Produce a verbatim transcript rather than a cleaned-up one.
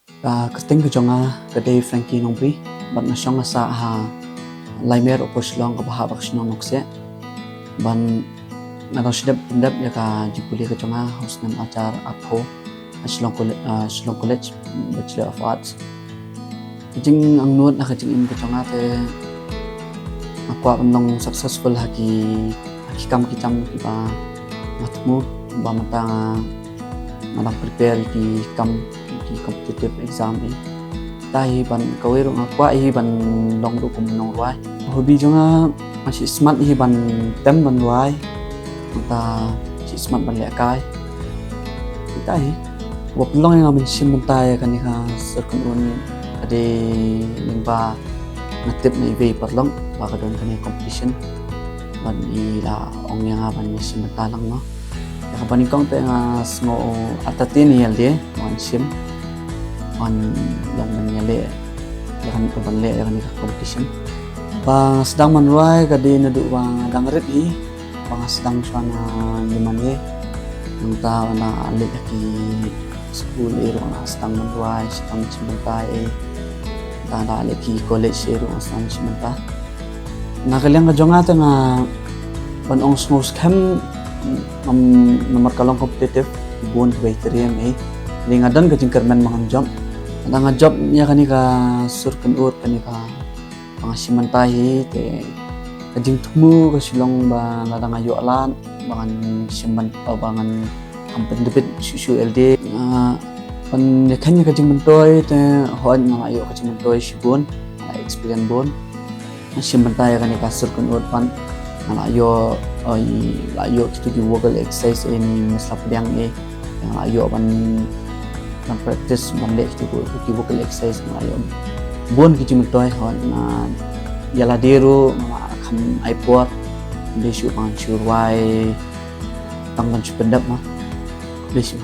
Ka kyrteng ka jong nga ka dei Frankie Nongbri, bad nga shong nga sah ha Laimer, Upper Shillong, kaba hap ha ka shnong Nongkseh. Bad nga dang shu dep pyndep ïa ka jingpule ka jong nga ha u snem ar hajar arphew ha Shillong College, ah, Shillong College, Bachelor of Arts. Ka jingangnud na ka jingim ka jong nga te nga kwah ban long successful ha ki, ha ki kam ki jam kiba nga thmu, ba mynta nga, nga dang prepare ki kam, ki competitive exam eh. Te hi ban kawei ruh nga kwah hi ban long ruh kum u nongrwai. Hobby jong nga, nga shu smat hi ban tem ban rwai. Mynta shu smat ban lehkai. Te hi, wat long ïa nga ban shim bynta ïa kane ka sur kynhun ka dei lyngba nga tip na iwei i paralok ba ka don kane ka competition. Bad i la ong ïa nga ban ïa shim bynta lang noh. Ïa kaba nyngkong te nga sngew artatien ïalade ban shim, ban long ban ïaleh ïa kane ka, ban leh ïa kane ka competition. Ba nga sdang ban rwai ka dei naduh ba nga dang rit hi, ba nga sdang shuwa na ïingmane. Nangta ba nga leit ha ki skul eh ruh nga sdang ban rwai, sdang ban shim bynta eh. Nangta leit ki college eh ruh nga sdang ban shim bynta. Na ka liang ka jong nga te nga, ban ong sngewskhem, ngam, namar ka long competitive, bun kiba ïatrei ïa me. Te nga don ka jingkyrmen ba ngan jop. Lada nga jop ïa kane ka sur kynhun, kane ka ba nga shim bynta hi, te ka jingthmu ka shu long ba lada nga ïoh lad ba ngan shim bynta, ba ngan kham pyndep shuh shuh ïalade. Nga, ban ïakheiñ ïa ka jingmyntoi te hooid nga la ïoh ka jingmyntoi shibun, nga la experience bun. Nga shim bynta ïa kane ka sur kynhun pat, nga la ïoh, oi, la ïoh kitu ki vocal exercise eh, ne messla pdiang eh. Nga la ïoh ban, ban practice ban leh kitu ki vocal exercise, nga la ïoh bun ki jingmyntoi. Hooid nga, ïalade ruh nga la kham ai por. Khublei shuh ban shu rwai tang ban shu pyndep ma. Khublei shuh.